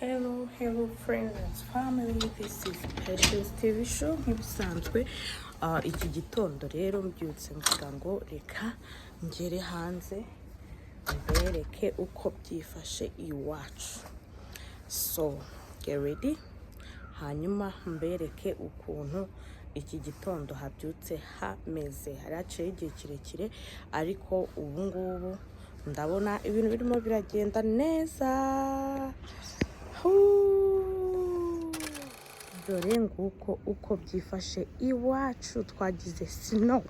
Hello, hello friends, family, this is Patience TV show nk'ibisanzwe. Iki gitondo rero mbyutse mvuga ngo reka ngere hanze mbereke uko byifashe iwacu. So, get ready, hanyuma mbereke ukuntu iki gitondo habyutse hameze. Hari haciyeho igihe kirekire, ariko ubu ngubu ndabona ibintu birimo biragenda neza. Huu. Dore nguko uko byifashe iwacu. Twagize snow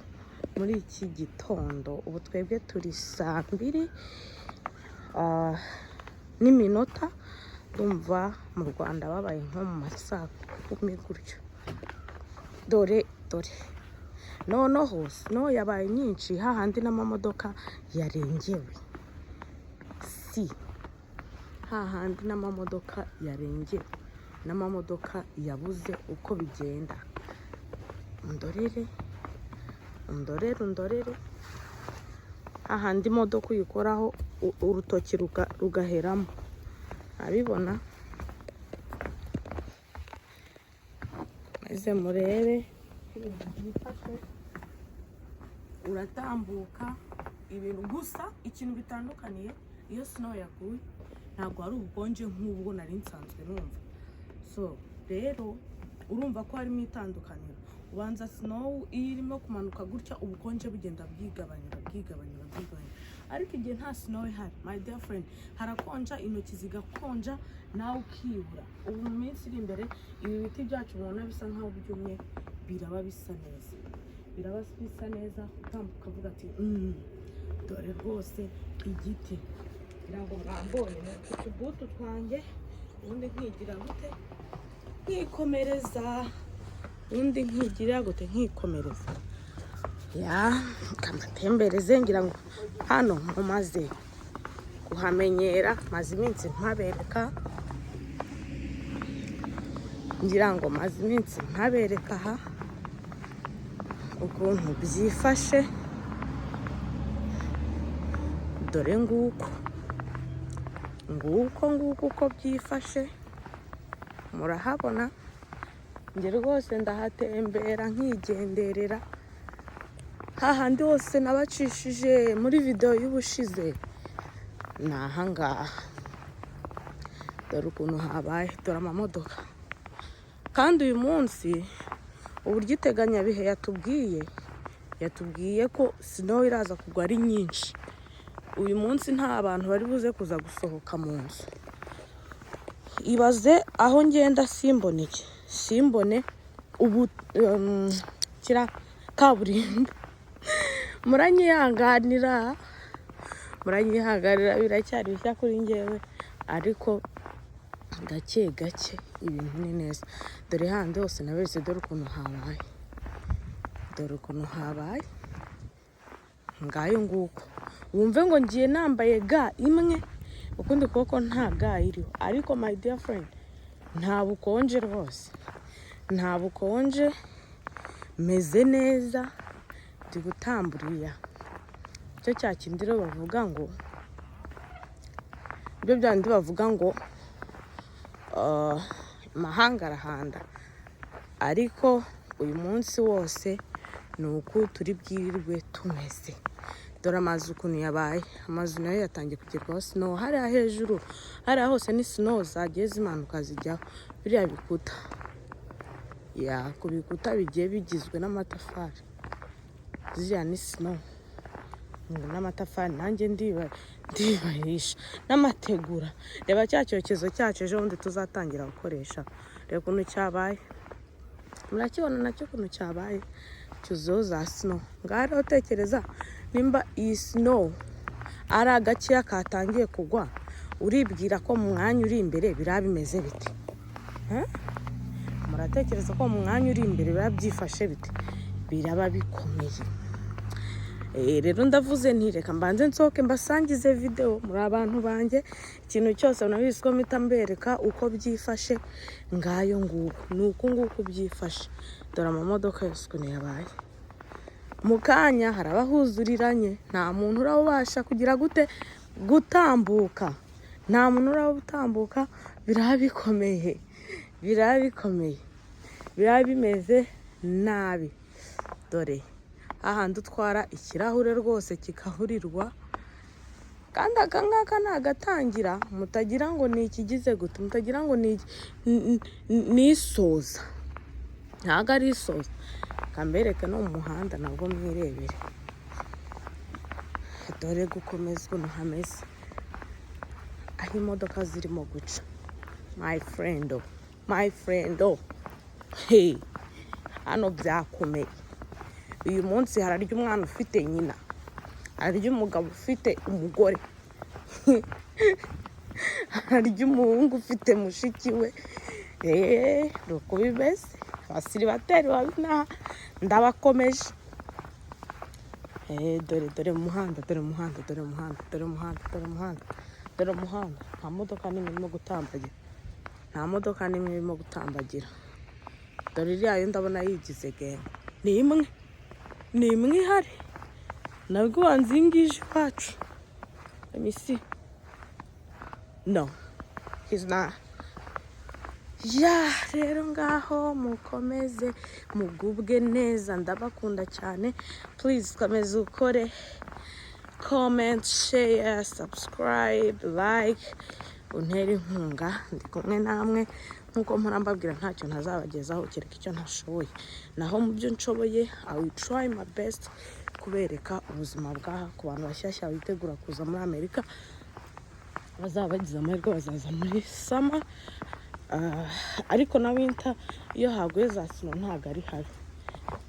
muri iki gitondo. Ubu twebwe turi saa 2 n'iminota. Ndumva mu Rwanda babaye nko mu ma saa 10 gutyo. Dore, dore noneho snow yabaye nyinshi, hahandi n'amamodoka yarengewe, si hahandi n'amamodoka yarengewe, n'amamodoka yabuze uko bigenda. Undorere, undorere, undorere, hahandi imodoka uyikoraho urutoki rugaheramo. Abibona maze murebe ibintu byifashe. Uratambuka ibintu gusa. Ikintu bitandukaniye, iyo snow yaguye ntabwo hari ubukonje nk'ubwo nari nsanzwe numva. So rero urumva ko harimo itandukaniro. Ubanza snow iyo irimo kumanuka gutya, ubukonje bugenda bwigabanyura, bwigabanyura, bwigabanyura, ariko igihe nta snow ihari, my dear friend, harakonja, intoki zigakonja, nawe ukibura. Ubu mu minsi iri imbere, ibi biti byacu mubona bisa nkaho byumye biraba bisa neza, biraba bisa neza. Utambuka ukavuga ati: "Dore rwose igiti." Ngira ngo mwambonye ni utu tubutu twanjye, ubundi nkigira gute? Nkikomereza. Ubundi nkigira gute? Nkikomereza. Ya kambatembereze. Ngira ngo hano mumaze kuhamenyera, maze iminsi mpabereka. Ngira ngo maze iminsi mpabereka aha ukuntu byifashe. Dore nguko, nguko, nguko uko byifashe, murahabona. Njye rwose ndahatembera nkigenderera hahandi hose nabacishije muri videwo y'ubushize. Ni ahangaha, dore ukuntu habaye, dore amamodoka. Kandi uyu munsi uburyo iteganyabihe yatubwiye ko snow iraza kugwa ari nyinshi, uyu munsi nta bantu bari buze kuza gusohoka mu nzu. Ibaze aho ngenda simbone iki, simbone ubu kira kaburimbo. Muranyihanganira, muranyihanganira, biracyari bishya kuri njyewe, ariko gake gake ibintu ni neza. Dore handi hose naberetse, dore ukuntu habaye, dore ukuntu habaye. Ngayo nguko. Wumve ngo ngiye nambaye gant imwe, ukundi kuboko nta gant iriho, ariko my dear friend, nta bukonje rwose, nta bukonje, meze neza, ndi gutamburiya. Icyo cya kindi rero bavuga ngo ibyo byandi bavuga ngo amahanga arahanda, ariko uyu munsi wose ni uku turi bwirirwe tumeze. Dore amazu ukuntu yabaye. Amazu nayo yatangiye kugerwaho snow. Hariya hejuru, hariya hose ni snow zagiye zimanuka zijyaho biriya bikuta. Ya ku bikuta bigiye bigizwe n'amatafari, ziriya ni snow ngo n'amatafari. Nanjye ndiba ndibahisha n'amategura. Reba cya cyokezo cyacu ejo bundi tuzatangira gukoresha, reba ukuntu cyabaye. Murakibona nacyo ukuntu cyabaye, cyuzuyeho za snow. Ngaho rero tekereza nimba iyi snow ari agakeya katangiye kugwa, uribwira ko mu mwanya uri imbere biraba bimeze bite? Eh? Muratekereza ko mu mwanya uri imbere biba byifashe bite? Biraba bikomeye. Rero ndavuze nti reka mbanze nsohoke mbasangize videwo. Muri abantu banjye, ikintu cyose murabizi ko mpita mbereka uko byifashe. Ngayo nguko, ni uku nguku byifashe. Dore amamodoka yose ukuntu yabaye. Mu kanya haraba huzuriranye, nta muntu urabasha kugira gute? Gutambuka. Nta muntu uraba utambuka. Biraba bikomeye, biraba bikomeye, biraba bimeze nabi. Dore hahandi utwara ikirahure rwose kikahurirwa. Kandi aka ngaka ni agatangira, mutagira ngo ni ikigize gute, mutagira ngo ni isoza. Ntabwo ari isoza. Kambereke no mu muhanda nabwo mwirebere. Dore gukomeza ukuntu hameze, aho imodoka zirimo guca. My friend, my friend, hey, hano byakomeye. Uyu munsi hararya umwana ufite nyina, hararya umugabo ufite umugore, hararya umuhungu ufite mushiki we. Eee, ni uko bimeze. Abasiribateri babinaha ndabakomeje. Eee, dore, dore umuhanda, dore umuhanda, dore umuhanda, dore umuhanda, dore umuhanda, dore umuhanda. Nta modoka n'imwe irimo gutambagira, nta modoka n'imwe irimo gutambagira. Dore iriya yo ndabona yigize genda. Ni imwe, ni imwe ihari nabwo. Ubanza iyi ngiyi ije iwacu. Let me see. No, he's not. Ya, rero ngaho mukomeze mugubwe neza, ndabakunda cyane. Please komeza ukore comment, share, subscribe, like, untere inkunga. Ndi kumwe namwe nk'uko mpora mbabwira, ntacyo ntazabagezaho kereka icyo ntashoboye. Naho mu byo nshoboye, I will try my best kubereka ubuzima bwaha ku bantu bashyashya bitegura kuza muri Amerika. Bazaba bagize amahirwe bazaza muri summer. Ariko na winter iyo haguye za snow ntabwo ari habi.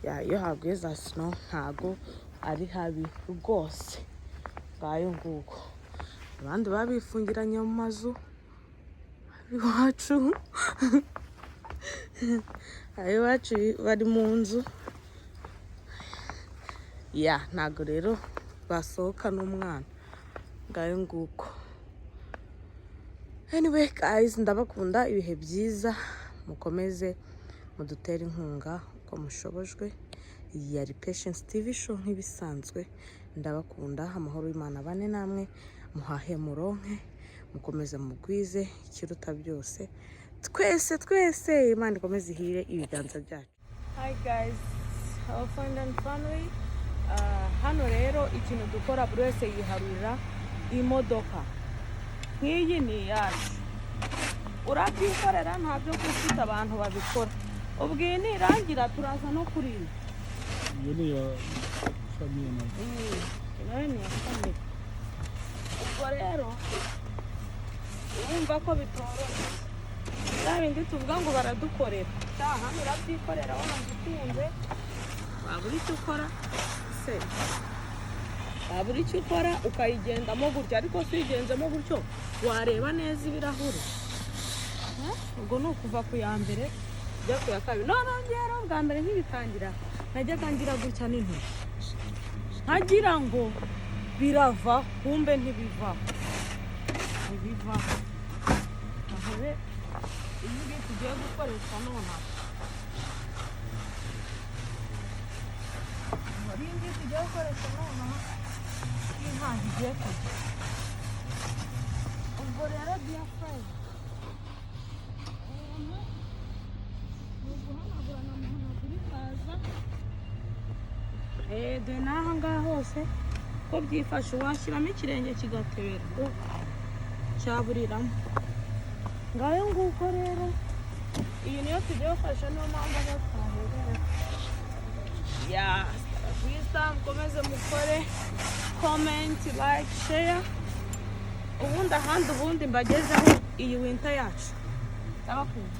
Ya, iyo haguye za snow ntabwo ari habi rwose. Ngayo nguko, abandi baba bifungiranye mu mazu, iwacu, iwacu bari mu nzu. Ya, ntabwo rero basohoka n'umwana. Ngayo nguko. Anyway guys, ndabakunda, ibihe byiza, mukomeze mudutere inkunga uko mushobojwe. Yari Patience TV Show nk'ibisanzwe. Ndabakunda, amahoro y'Imana bane namwe, muhahe muronke, mukomeze mugwize. Ikiruta byose, twese twese Imana ikomeze ihire ibiganza byacu. Hi guys, our friend and family. Hano rero ikintu dukora, buri wese yiharurira imodoka. Nk'iyi ni iyacu, urabyikorera, nta byo gufite abantu babikora. Ubwo iyi nirangira turaza no kuri iyi. Iyo ni iya famille nayo. Iyi nayo ni iya famille. Ubwo rero urumva ko bitoroshye, bya bindi tuvuga ngo baradukorera. Cya hano urabyikorera wanze ukunze. Wabura icyo ukora se? Wabura icyo ukora ukayigendamo gutya? Ariko si uyigenzemo gutyo, wareba neza ibirahure? Eh? Ubwo ni ukuva ku ya mbere ujya ku ya kabiri. Noneho ngewe rero bwa mbere nkibitangira najyaga ngira gutya n'intoki, nkagira ngo birava, kumbe ntibivaho, ntibivaho. Ahore iyi ngiyi tugiye gukoresha nonaha, iyi ngiyi tugiye gukoresha nonaha, iyi ntaho igiye kujya. Ubwo rero, dear friend, umuntu ni uguhanagura na muhanagura ikaza. Dore n'aha ngaha hose ko byifashe, washyiramo ikirenge kigatebera, cyaburiramo. Ngayo nguko rero, iyi niyo tugiye gukoresha, niyo mpamvu ariyo twahereye. Ya vista, mukomeze mukore comment, like, share. Ubundi ahandi, ubundi mbagezeho iyi winter yacu. Ndabakunda.